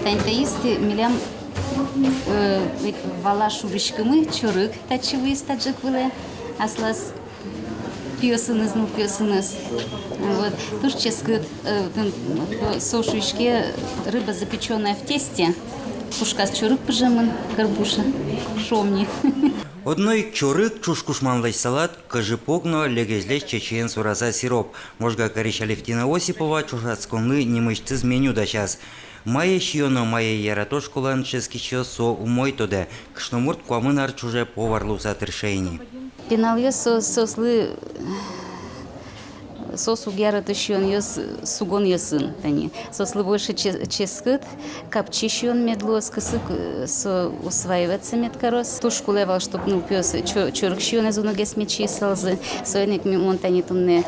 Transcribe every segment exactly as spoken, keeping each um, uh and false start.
Тани таиз милям, э, ведь вала шурыськымы, чорыг татчы вуиз таӵе ик вылэ, аслаз пиосыныз, нылпиосыныз. Вот. Туж ческыт, э, тын, э, со шуиське, рыба, запечённая в тесте. Пушказ чорыг пыжемын, горбуша, шуом ни. Одно ик чорыг, ӵуж кушманлэсь салат, кӧжы пог но легезьлэсь чечыен сураса сироп. Можга карись Алевтина Осипова ӵошатсконлы нимысьтыз меню дасяз. Мае сиё но мае ярато школаын дышетскисьёс, со умой тодэ. Кышномурт куамын ар ӵоже повар луыса тырше ини. Пиналъёс со-, соослы, соос уг ярато сиёнъёс сугонъёсын, тани. Соослы больше че-, ческыт, капчи сиён мед луоз, кысык, э, со усваиваться мед кароз. Туж кулэ вал, чтоб нылпиос чо-, чорыг сиёнэз уногес мед сиысалзы. Соин ик ми-, мон тани туннэ,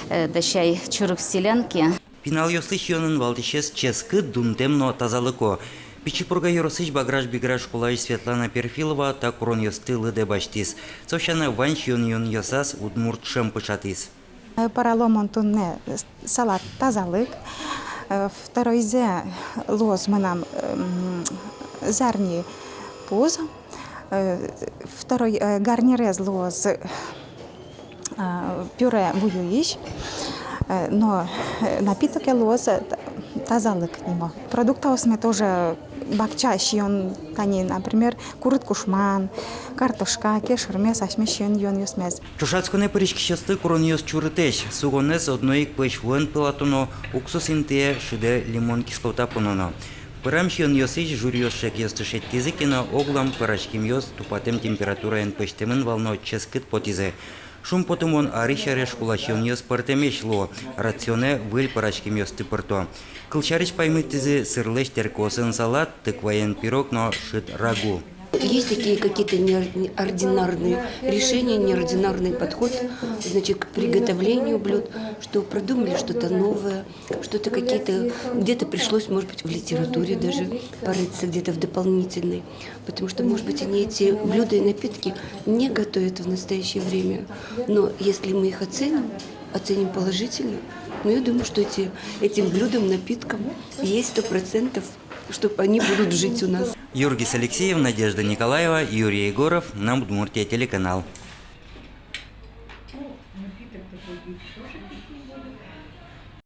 э, дасяй чорыг в селянке. Пиналъёслы сиёнын валтӥсез ческыт, дунтэм но тазалыко. Пичи Пурга ёросысь Баграш-Бигра школаысь Светлана Перфилова та куронъёсты лыдэ басьтӥз. Со сяна, вань сиён-юонъёсаз удмурт шӧм пыӵатӥз. Э, пӧрало мон туннэ с-, салат тазалык. Э, второйзэ луоз мынам, м, зарни пуз. Э, второй, э, гарнирез луоз, э, пюре вуюись, э, но, э, напитоке луоз, э, та-, тазалык нимо. Продуктаосме тоже бакча сиён, тани, например, курыт кушман, картошка, кешырмес, асьме сиён-юонъёсмес. Ӵошатсконэ пыриськисьёслы куронъёс чурытэсь. Сугонэз одно ик пӧсь вуэн пылатоно, уксус интые шыдэ лимон кислота пононо. Пырам сиёнъёсысь жюриос шекъёсты шедьтӥзы ке но, оглом пӧраськемъёс тупатэм температураен пӧзьтэмын вал но, ческыт потӥзы. Шумпотымон, арысь аре школа сиёнъёс пӧртэмесь луо, рационэ выль пӧраськемъёсты пырто. Кылсярысь, паймытӥзы сырлэсь тэркыосын салат, тыкваен пирог но шыд рагу. Есть такие какие-то неор-, неординарные решения, неординарный подход, значит, к приготовлению блюд, что продумали что-то новое, что-то какие-то, где-то пришлось, может быть, в литературе даже порыться где-то в дополнительной. Потому что, может быть, они эти блюда и напитки не готовят в настоящее время. Но если мы их оценим, оценим положительно, но я думаю, что эти, этим блюдам, напиткам есть сто процентов, что они будут жить у нас. Юргис Алексеев, Надежда Николаева, Юрий Егоров, «Мынам Удмуртие» телеканал.